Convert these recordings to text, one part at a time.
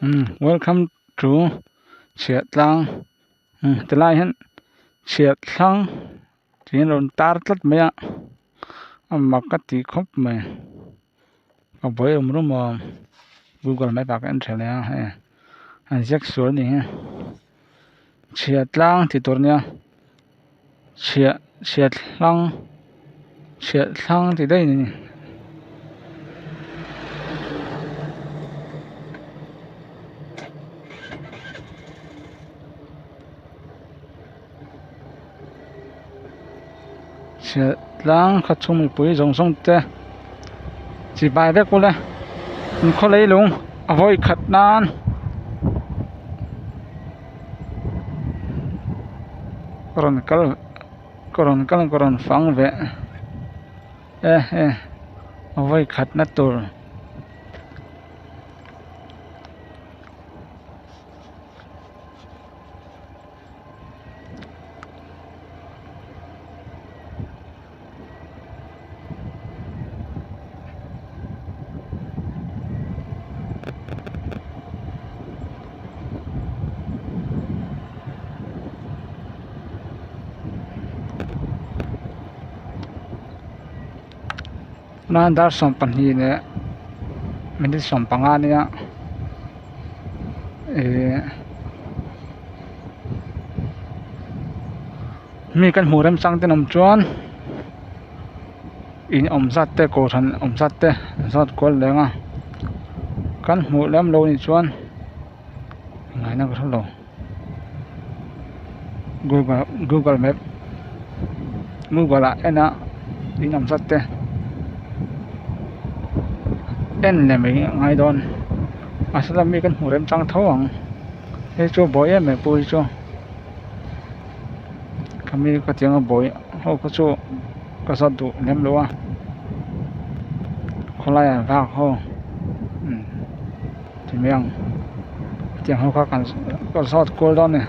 Umm welcome to Chhiahtlang umm tilaiah hian Chhiahtlang tih an rawn tar tlat mai a a mak ka ti khawp mai a buai rum rum a google map ah ka en tha leh a hei an ziak sual a ni hi Chhiahtlang tih tur a nia chhiah chhiathlang chhiahthlang tih daih a ni. Chhiahtlang kha chhung mipui zawng zawng te chibai vek ula inkhaw leilung a vawi khat nan. Ka rawn kal ka rawn kal ka rawn fang ve e he a vawi khatna tur. Nan dar 12 leh minute 15 ania ihh mi kan hmuh remchang te an awm chuan in awm zat te kohhran awm zat te an zawt kual leng a kan hmuh lem lo anih chuan ngaihna ka hrelo google google map google ah en a in awm zat te en leh mai a ngai dawn mahse mi kan hmuh remchang tho ang hei chu buai em em pawh hi chu. Khami ka tiang a buai ho kha chu ka zawt duh lem lo a khawlai ah vak ho umm ti mai ang tiang ho kha ka zawt kual dawn a ni.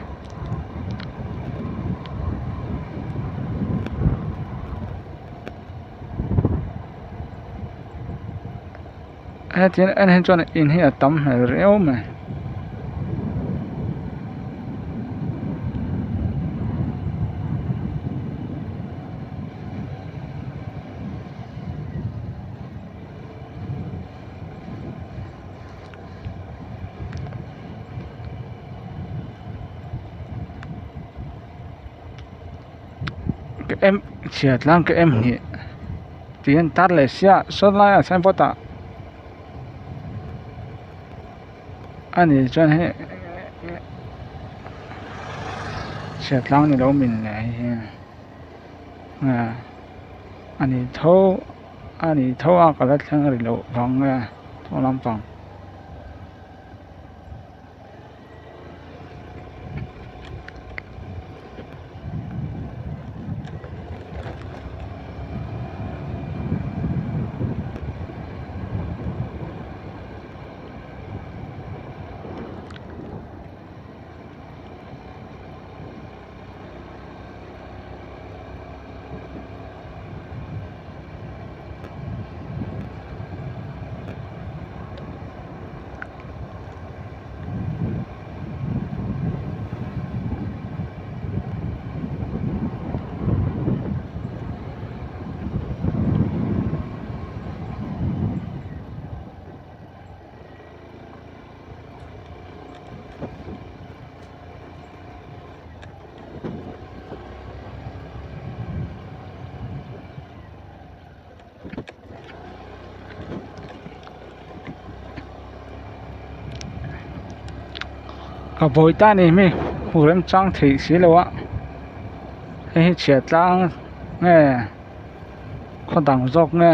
Hetiang en hi chuan in hi a tam hmel riau mai. Ka em chhiat tlang ka em hnih tih hian tar leh sia saw laiah signboard ah a ni chuan hei chhiat tlang ni lo min leh hei hi a ni tho a ni tho a ka la thleng ri loh vang nge thaw lampang. Ka bawi ta ni mi hmu remchang theih si lo a hei hi chhiat tlang nge khaw dang zawk nge.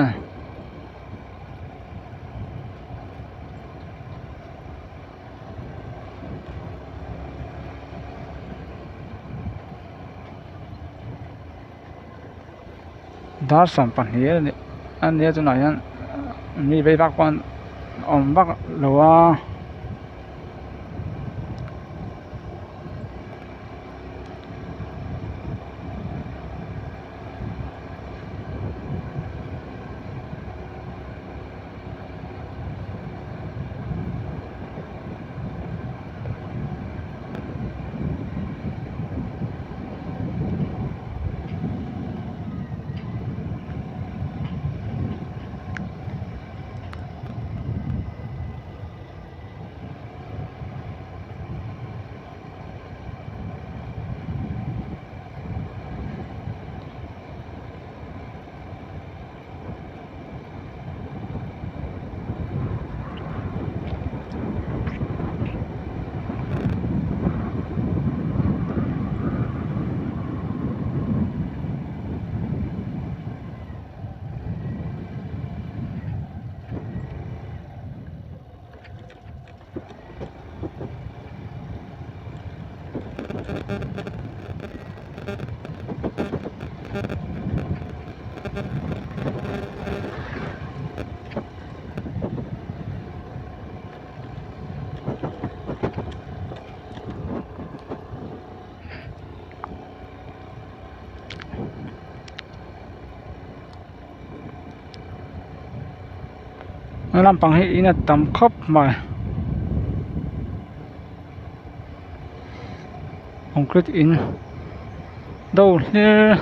Dar 12 a ni a nia tunah hian mi vei vak pawh an awm vak lo a. Lampang hi in a tam khawp mai concrete in do hlir.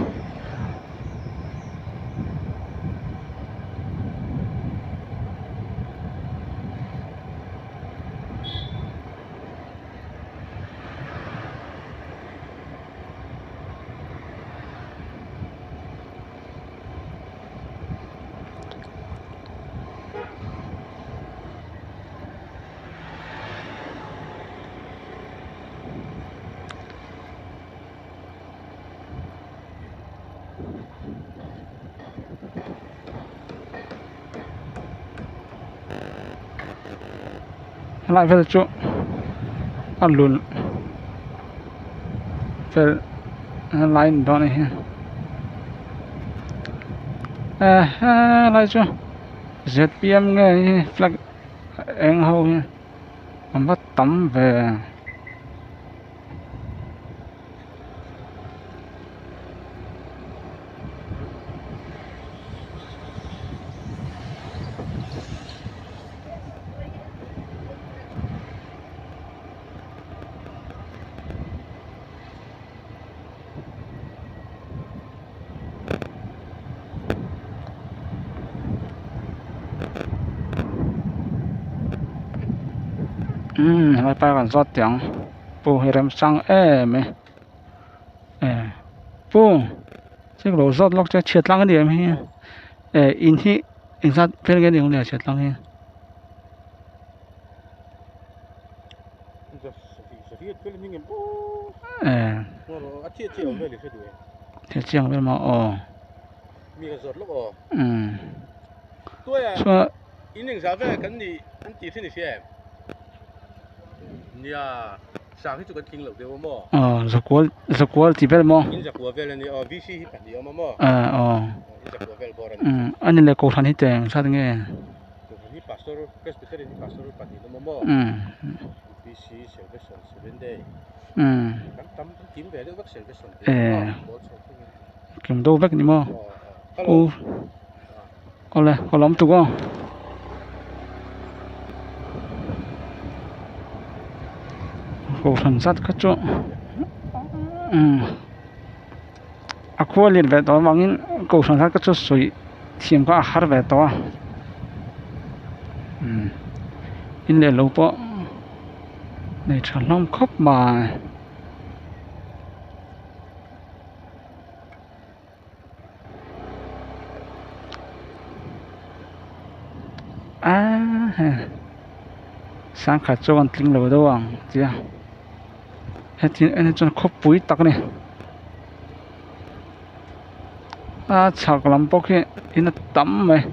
Helai vel chu a lun fel lai a ni dawn a ni helai chu zpm nge hi flag eng ho hi an va tam ve. Umm helai pa kan zawt teh ang pu hi remchang em e eh pu chik lo zawt lawk che chhiat tlang a ni em hi eh in hi engzat vel nge ni ang le chhiat tlang hi. Eh thil chiang vel maw aw umm chuan aw zakual zakual tih vel maw eh aw umm a ni leh kohhran hi teng zat nge. Eh kim do vek ni maw u awle ka lawm tuk aw kohhran zat kha chu umm a khua lian ve tawh avangin kohhran zat kha chu sawi thiam kha a har ve tawh a umm in leh lo pawh. Nei tha hlawm khawp mai. Aaa he sangkhat chu an tling lo deuh ang tia heti en hi chuan khawpui tak a ni a chhak lam pawh khi in a tam mai.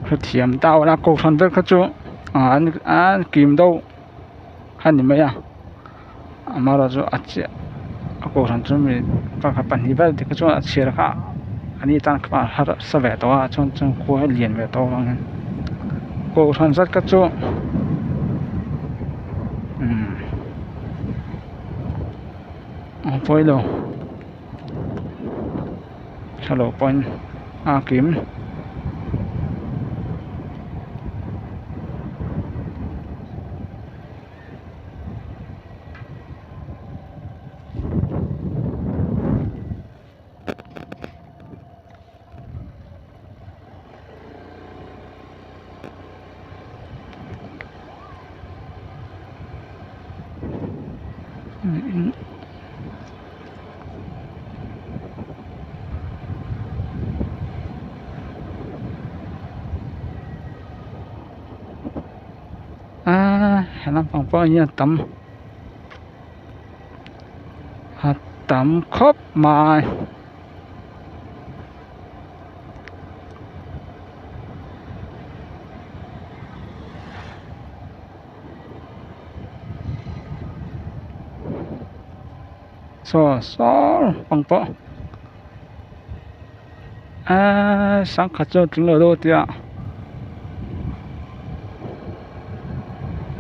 Hrethiam ta ula kohhran vel kha chu ah an kim deuh a ni mai a amaherawhchu a chiah a kohhran chu mi pakhat pahnih vel te kha chuan a chhiar kha a ni tan kha a harsa ve tawh a chuan chuan khua hi a lian ve tawh avangin kohhran zat kha chu umm a pawi lo tha lo pawhin a kim. Aaa he lampang pawh hian tam a tam khawp mai. Saw saw pang pawh eee sangkhat chuan a tling lo deuh a tia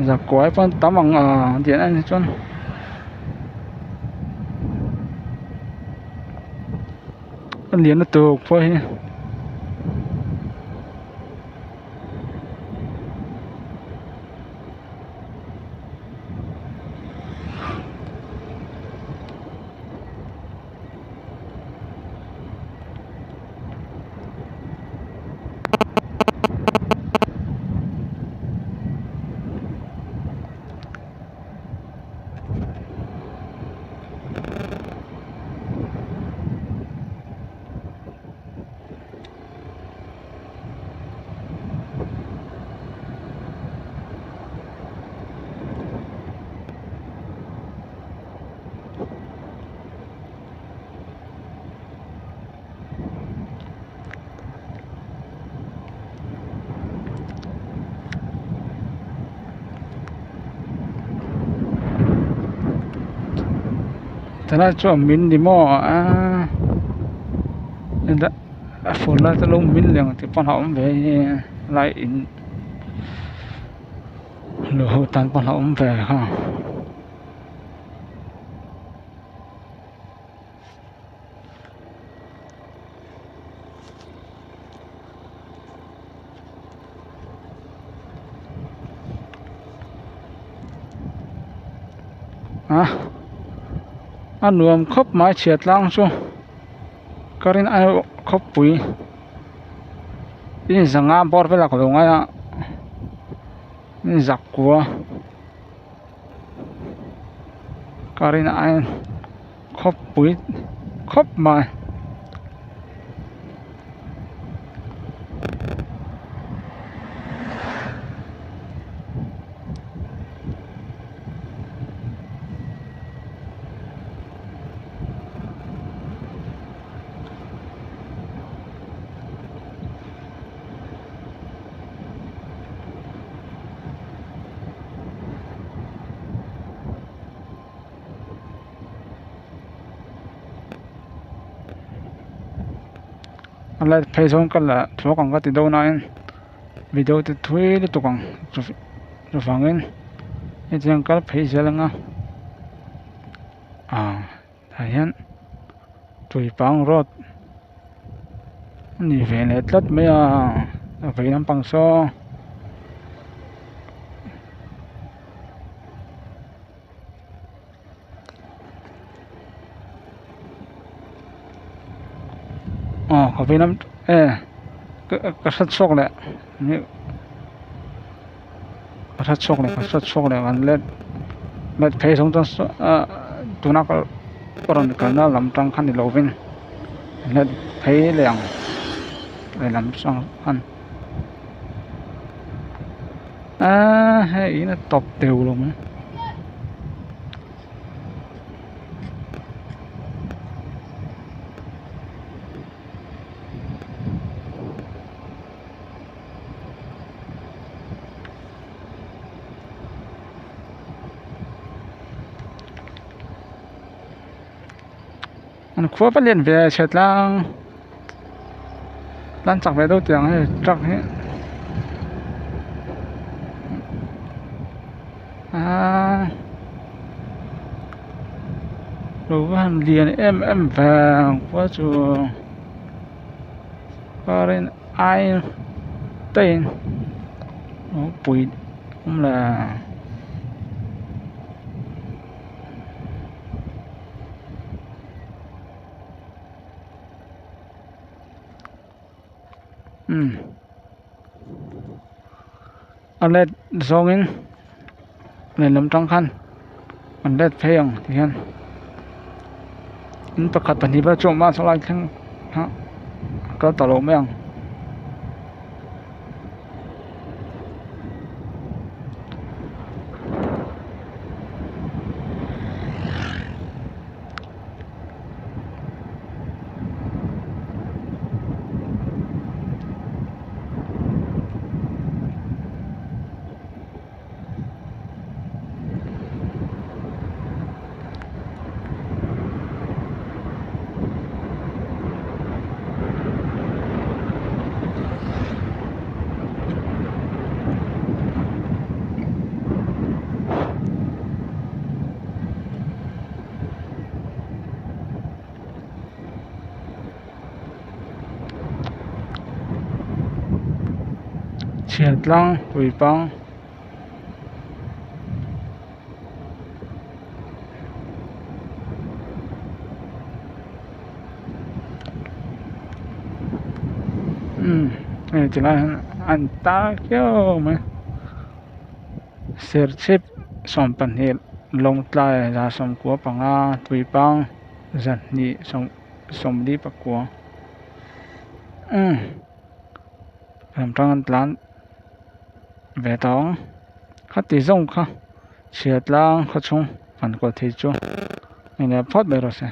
zakuai pawn tam ang a tih en hi chuan. A lian lutuk pawh hi. Tunah chuan min ni maw aaa a fur lai te lo min leh ang tih pawh a awm ve lai in nu ho tan pawh a awm ve ha. A a nuam khawp mai chhiat tlang chu ka rin a khawpui in zanga bawr vel a ka lo ngai a in zakua ka rin aiin khawpui khawp mai. A light phei zawng ka la thuak ang ka ti dawn ain video te thui lutuk ang chuvangin hetiang kal phei zel anga ah tah hian tuipang road a ni ve leh tlat mai a a vei lampang saw. Aw ka vei lam e ka hre chhuak leh ka hre chhuak leh ka hre chhuak leh an let let phei zawng chuan ah tuna ka rawn kalna lam tang kha ni lovin let phei leh ang lehlam atang khan aaa hei in a tawp teuh lo mai. An khua va lian ve chhe tlang tlang chak ve deuh tiang hei truck hi aaa lo va han lian em em ve ang khua chu karin ai te in pui awm le. Umm a let zawngin lehlam tang khan. An let phei ang ti hian in pakhat pahnih vel chu a awm a sawlai thleng kha a kal ta lo mai ang. Chhiahtlang Tuipang umm hei ti lai hian a in tar kiau mai Serchhip 12 Lawngtlai 95 Tuipang 249 umm lam tang an tlan ve tawh ang khati zawng kha chhiat tlang khaw chhung han kual thei chu eng leh phawt mai rawh se.